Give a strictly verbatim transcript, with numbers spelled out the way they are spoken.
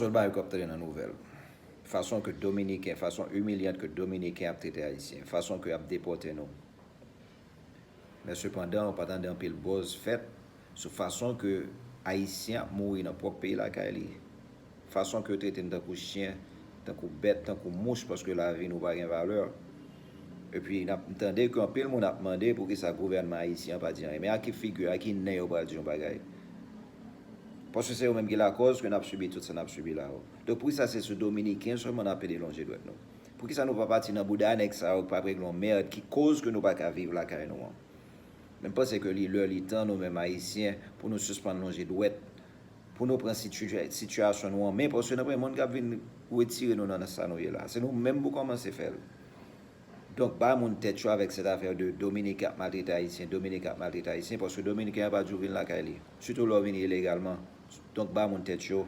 Sèl bagay ke w ap tande nan nouvèl. Fason ke Dominiken, fason imilyant ke Dominiken ap trete Ayisyen, fason ke y ap depòte nou. Men sepandan, ou pa tande anpil buzz fèt sou fason ke Ayisyen ap mouri nan pwòp peyi lakay li. Fason ke yo trete n tankou chen, tankou bèt, tankou mouch, paske lavi nou pa gen valè. Epi, n ap tande ke anpil moun ap mande poukisa gouvènman ayisyen an pa di anyen. Men a ki figi, a ki nen yo pral di yon bagay? Paske se yo menm ki lakòz ke n ap sibi tout sa n ap sibi la yo. Donk, poukisa se sou Dominiken sèlman n ap pede lonje dwèt nou? Poukisa nou pa pati nan bouda nèg sa yo ki p ap regle yon mèd ki koz ke nou pa ka viv lakay nou an? Men m panse ke li lè li tan nou menm Ayisyen pou nou sispann lonje dwèt, pou nou pran sitiyasyon nou an men, paske n ap gen moun k ap vin retire nou nan sa nou ye la. Se nou menm pou kòmanse fè l. Donk, bay moun tèt yo avèk sèt afè de Dominiken ap maltrete Ayisyen, Dominiken ap maltrete Ayisyen, paske Dominiken an pa di w vin lakay li. Sitou lè w vini ilegalman. Donk, bay moun tèt yo,